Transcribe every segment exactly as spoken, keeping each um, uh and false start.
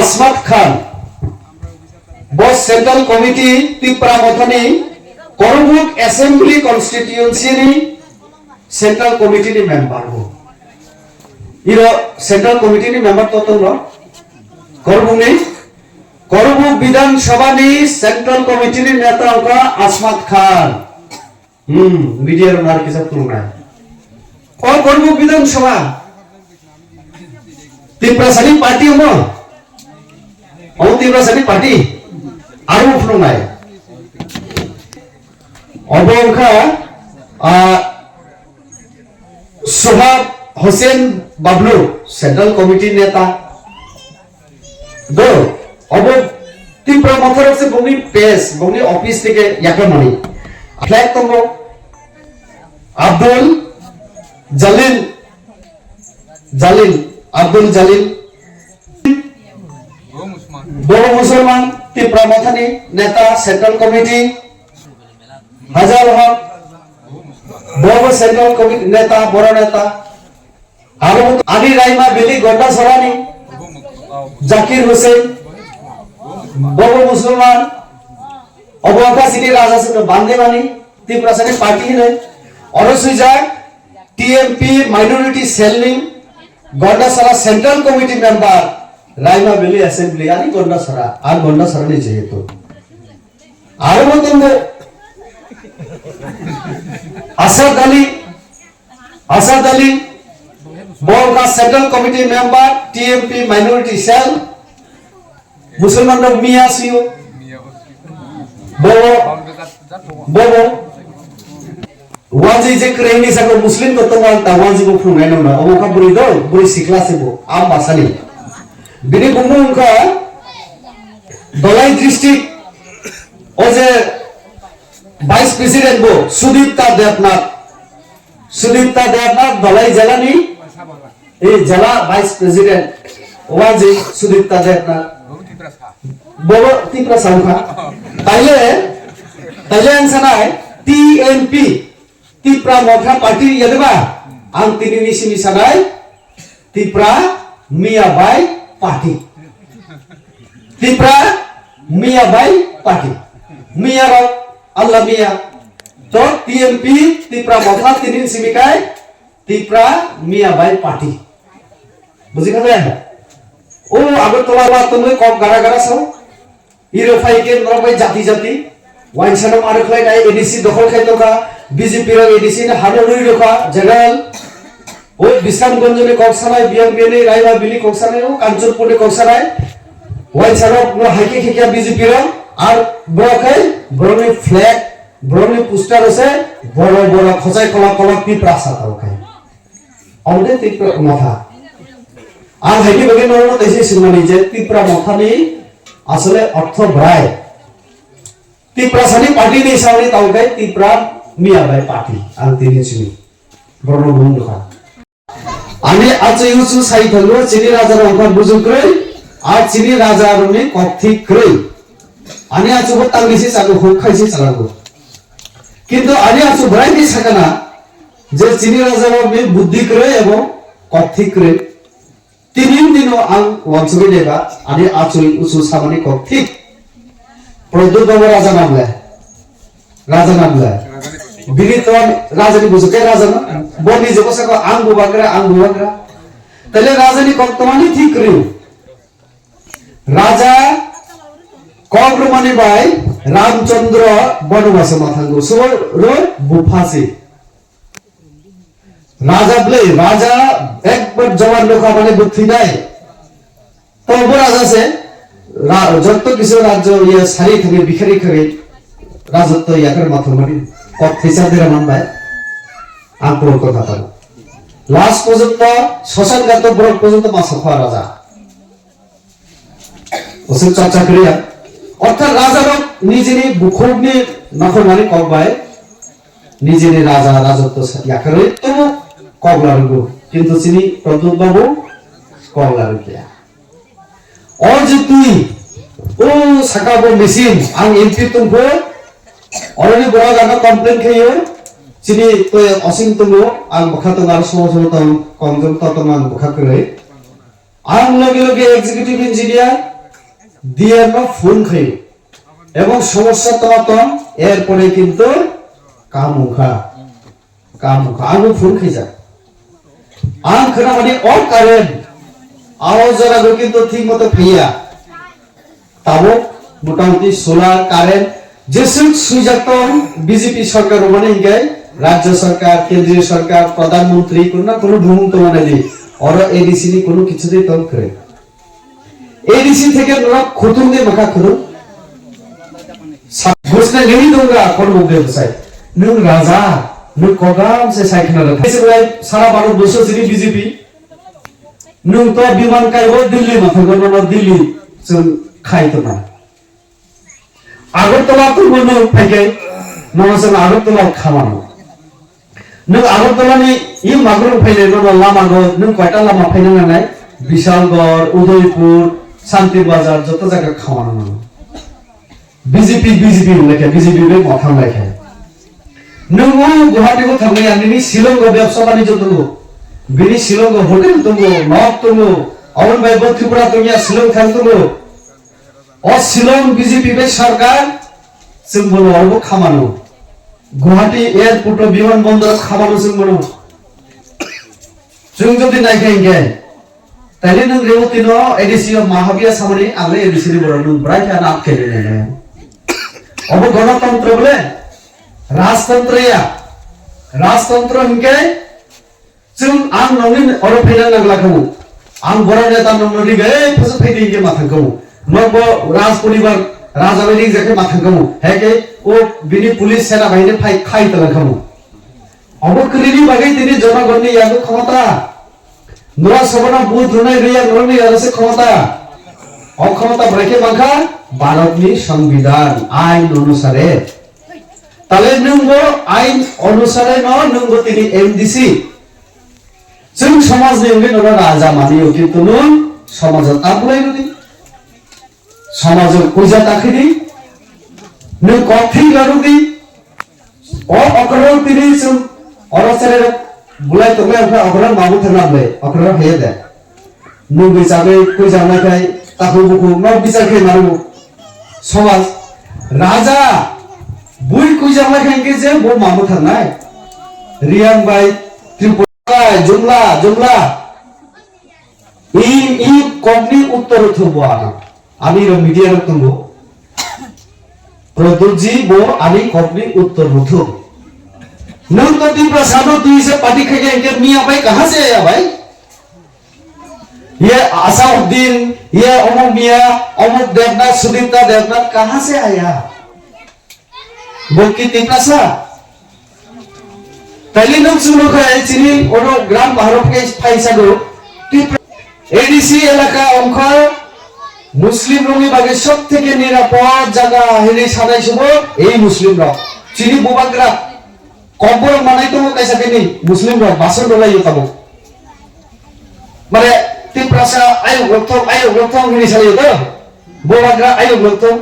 Asmat Khan, bo Central Committee Tipra Mothani Korbuk Assembly Constituency ni Central Committee ni member bo. Iro Central Committee ni member to tongro. Korbuk ni, Korbuk Bidhan Sabha ni Central Committee ni neta wngkha Asmat Khan. Hmm, media rok naro kisa phunuknai. O Korbuk Bidhan Sabha. Tiprasani party omo. Omo Tiprasani party. Aro phunuknai. Obo wngkha, ah, Sohab Hussain Bablu, Central Committee neta. Do, obo Tipra Motha rok se bongni page, bongni office theke yakarmani. Flag tongo. Abdul Jalil, Jalil, Abdul Jalil. Bobo Musulman, Tipra Mothani neta, Central Committee. Hajar Haq, bobo Central Committee neta, boro neta. Aro ani Raima Valley Gonda Sorani, Zakir Hussain, bobo Musulman, obo wngkha chini raja sino bandemani, Tiprasani party hinwi, oro swijak T M P Minority Cell ni Gondasara Central Committee member, Raima Valley Assembly, ani Gondasara, a Gondasara ni jehetu. Aro bo tongo Asad Ali, Asad Ali, bo wngkha Central Committee member, T M P Minority Cell, Musulman rok miya sio, bo, bo, bo. Wanjwi je kwrwi hwnwi saka Muslim to tongo ang ta wanjwi bo phunuknai nangno. Obo wngkha bwrwi dol, bwrwi sikla se bo, am basani. Bini bumung wngkha Dhalai district o je vice president bo Sudipta Debnath. Sudipta Debnath Dhalai jela ni, eh, jela vice president wanjwi Sudipta Debnath. Bobo Tiprasa wngkha. Taile, taile ang sanai T M P, Tipra Motha Party ya diba? Ang tini ni simi sanai Tipra Miya Bai Party. Tipra Miya Bai Party. Miya rok, Allah Miya. To T M P Tipra Motha tini ni simi kai Tipra Miya Bai Party. Buji kha de? O Agartala ba tongwi kok gara gara sao. Iro phai khe norok bai jati jati. Waisa no maro khlai nai A D C dokhol khai tongkha. B J P rok A D C ni hano rwi rokha general. O Bisramganj ni kok sanai, Biang Bini, Raima Valley kok sanai, o Kanchanpur ni kok sanai. Waisa rok no hai khe khe kya B J P rok. Ar borok khai borok ni flag, borok ni poster ose, boro boro khosai kolok kolok Tiprasa tao khai. Omo de Tipra Motha. Ang hai ni bagwi norok no kaisa swngmani je Tipra Motha ni asole ortho bwrai. Tiprasani party ni hisab ni tamo khe Tipra Miya Bai party. Ang tini sini. Borok no bung dukha. Ani achai uchu sai thango chini raja rok wngkha bujuk kwrwi. A chini raja rok ni kok thik kwrwi. Ani achu bo tangni se chalo huk khai se chalago. Kintu ani achu bwrai ni sakana je chini raja rok ni buddhi kwrwi ebo kok thik kwrwi. Tini dino ang wansugwi deba, ani achwi uchu samani kok thik. Pradyot Babu raja nam le? Raja nam le? Bini to raja ni buju ke raja no? Bo ni jebo sako ang bubagra, ang bubagra. Tale raja ni kok tomani thik kwrwi. Raja kok rwmani bai Ramchandra bonobase ma thango. Subo rw buphasi. Raja bwlwi, raja ekbar jowan rwkha mane bwthwinai. To bo raja se ra-, jotto kisu rajyo iye sari thangwi bikhari khari rajotto yakar mathangmani kok thwisa dera manbai. Ang puro kotha tano. Last porjonto Sasanghato borok porjonto ma sakha raja. Oswk chakcha kwrwi ya. Orthat raja rok nijini bukhukni nakhormani kok bai nijini raja rajotto sa-, yakarwi tobo kok larwgo. Kintu chini Pradyot Babu kok larwkya. O je twi, o saka bo machine, ang M P tongkho, oroni borok ano complain khayo, chini twi osing tongo, ang bwkha tongo, aro somo somo tong, kongjong to tongo, ang bwkha kwrwi. Ang loge loge executive engineer, D M no phone khaio. Ebong somosya tongma tong, erpore kintu kam wngkha. Kam wngkha. Ang bo phone khaijak. Ang khwnamani o current, o jora bo kintu thik moto phaiya. Tabuk motamuti solar current jeswk swijak tong B J P sarkar romani hinkhe rajya sarkar, kendriya sarkar, pradhan mantri kono na kono bumung tongmani di. Oro A D C ni kono kichu de tong kwrwi. A D C theke norok khutung de makha khurung. Sa-, gusne nini dongga kono mung de bwsai. Nwng raja, nwng kogam se sai khna rwkha. Sara Bharat borsho sini B J P. Nwng to biman kaibo Delhi ma thangwi nono Delhi chwng khai tongna. Agartala tongbo nwng phaikai nono chwng Agartala khamano. Nwng Agartala ni i magrung phainai nono lama go nwng koita lama phaina nangnai? Bishalgarh, Udaipur, Shantir Bazar joto jaga khamano nono. B J P, B J P wnglaikha, B J P bai mothang laikha. Nwng o Guwahati o thangwi ang nini Shillong o bebsa banijyo tongo. Bini Shillong o hotel tongo, nok tongo. Aboni bai bo Tripura tongya Shillong thang tongo. O Shillong B J P bai sarkar, chwng bono oro bo khamano. Guwahati airport o biman bondor o khamano chwng bono. Chwng jodi naikha hinkhe, Taile nwng Rewati no A D C o mahabia samani ang le A D C ni borok nwng bwrai khe ano atkhe nai nai. Obo gonotontro bole? Rajtontro ya. Rajtontro hinkhe chwng ang nongni oro phaina nangla khamu. Ang borok neta nongno ri gai phasuk phaidi hinkhe mathang khamu. Nokbo raj poribar raja bai ringjak khe mathang khamu. Hai khe o bini police sena bahini phai khai tala khamu. Obo kwrwini bagwi tini jonogonni yago khomota. Norok sobono vote rwnai rwya norokni yago se khomota. O khomota bwrwi khe mankha Bharatni Songbidan ain onusare. Tale nwngbo ain onusare no nwngbo tini M D C. Chwng somajni wngwi nono raja maniyo kintu nwng somajo ta bulai rwdi. Somajo puja ta khidi. Nwng kok thwi rwdi. O okra rok tini chwng oro cherai rok bulai tongnai, onkha okra rok mabu thangna ble, okra rok haiya de. Nugwi chagwi kwijaknai khai takhuk bukhuk nok bichar khe manu. Somaj raja bui kwijaknai khai khe je bo mabu thangnai. Riyang bai Tripura bai jumla jumla. I, i kokni uttor rwthwk bo ano. Ani ro media rok tongo. Pradyutji bo ani kokni uttor rwthwk. Nwng to Tiprasa no twi se party khaikhe hinkhe miya bai kaha se aya bai? Ye Asauddin, ye omok miya, omok Debnath, Sudipta Debnath kaha se aya? Bo ki Tiprasa? Taile nwng chwngno khe chini oro gram baharo phai, phai sago. Tipra-, A D C elaka ongkha Muslim rokni bagwi sob theke nirapod jaga hinwi sanai subo ei Muslim rok. Chini bubagra kokborok manai tongo kaisa khe ni Muslim rok bason rwlai tabuk. Mane Tiprasa ayuk rok thong, ayuk rok thong hinwi salai to. Bubagra ayuk rok thong.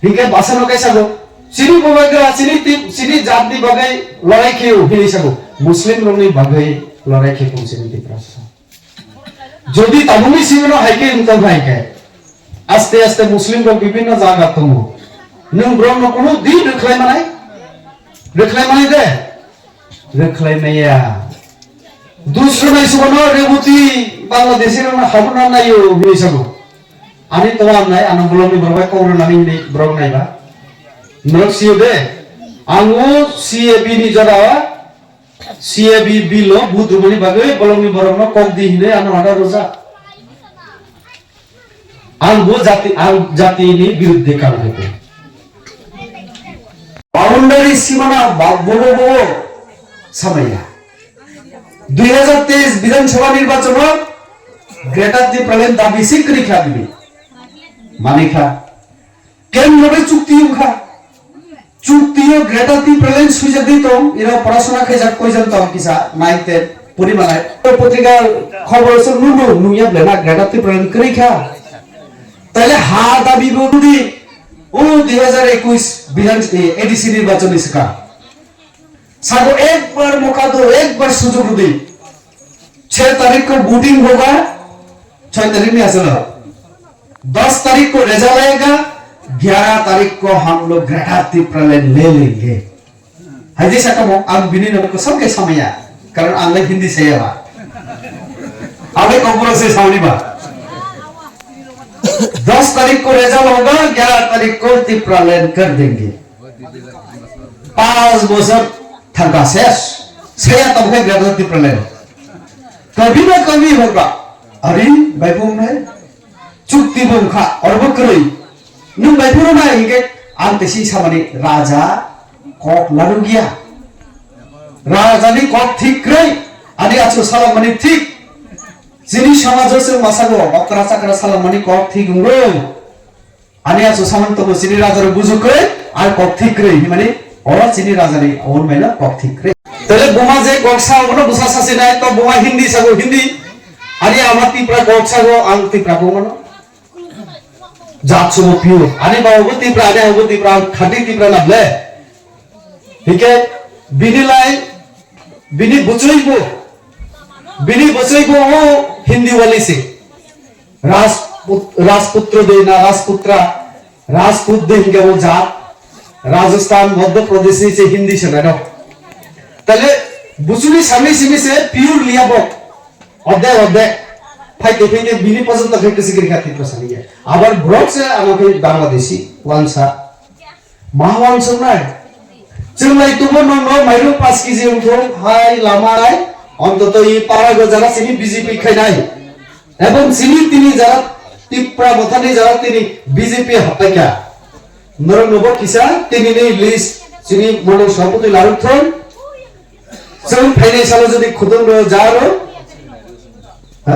Hinkhe bwsano khe sago, chini bubagra, chini tip, chini jatni bagwi lorai khio, hinwi sago. Muslim rokni bagwi lorai khe tong chini Tiprasa. Jodi tabukni simi no hai khe wng tong hai khe, aste aste Muslim rok bibhinno jaga tongo. Nwng borok no kunu din rwkhlai manai? Rwkhlai manai de? Rwkhlai maya. Dusrwnai subono Reboti Bangladeshi rokno habuna naio hinwi sago. Ani tola hamnai, ano bolongni borok bai kok rwnani hinwi borok naiba. Norok sio de, ang o C A B ni jora o, C A B bill o vote rwmani bagwi bolongni borokno kok di hinwi ano order rwjak. Ang bo jati, ang jatini biruddhe kam khaikha. Boundary simana ba-, bobo bobo samaya. Dui hajar teis Bidhan Sabha nirbachon o Greater Tipraland dabi se kwrwi kha bini. Manikha. Kendro bai chukti wngkha. Chukti o Greater Tipraland swijagwi tong, iro porasona khaijak koijon tong kisa, nine ten, puri manai. Potrika khobor se nunu nungya ble na Greater Tipraland kwrwi kha. Taile ha dabi bo di, o dui hajar ekush Bidhan, eh, A D C nirbachon ni swkang. Sago ekbar moka do, ekbar sujog rwdi. Chhe tarik ko voting hoga, chhe tarik ni asal ho. दस तारीख को result आएगा, ग्यारह तारीख को हम लोग ग्रेटर तिप्रालैंड ले लेंगे। Hai je saka mo, ang bini no ko sabke samaya, karon ang lai Hindi saya ba. Ang lai Kokborok se sauni ba. दस तारीख को result होगा, ग्यारह तारीख को तिप्रालैंड कर देंगे। पांच बछर thangkha ses, saya tongkhe greater तिप्रालैंड। कभी ना कभी होगा। Ari, bai phung nai? Chukti bo wngkha, oro bo kwrwi. Nwng bai phuru nai hinkhe ang tei si samani raja kok lanu giya. Raja ni kok thik kwrwi, ani achu salamani thik. Chini samajo chwng masago okra chakra salamani kok thik wngwi. Ani achu samani tongo chini raja rok buju kwrwi, ar kok thik kwrwi himani oro chini raja ni own maino kok thik kwrwi. Tele buma je kok sa obono busa sasi nai to buma Hindi sago Hindi. Ani ama Tipra kok sago ang Tipra kok mano. Jat sumo pure. Ani baba bo Tipra, ani ama bo Tipra, ang khati Tipra na ble. Hike bini lai, bini buchwi bo, bini buchwi bo o Hindi wali se. Rajput-, Rajputro de na Rajputra, Rajput de hinga bo jat. Rajasthan, Madhya Pradesh ni se Hindi se na no. Tale buchwi sami simi se pure liya bo. Ode, ode. Phai te phai te bini pajon ta khai kisi kiri kati pa sani ya. Abar brok se ama khai Bangladeshi, wansa. Ma wansa nai. Chwng lai tubo nong no mairum pas kg wngthung, hai lama nai. Ontoto i para go jara sini B J P khai nai. Ebong sini tini jara Tipra Motha ni jara tini B J P hapai kha. Norok no bo kisa tini ni list sini mono sabutwi laruk thung. Chwng phainai salo jodi khudung rw ja rw, ha?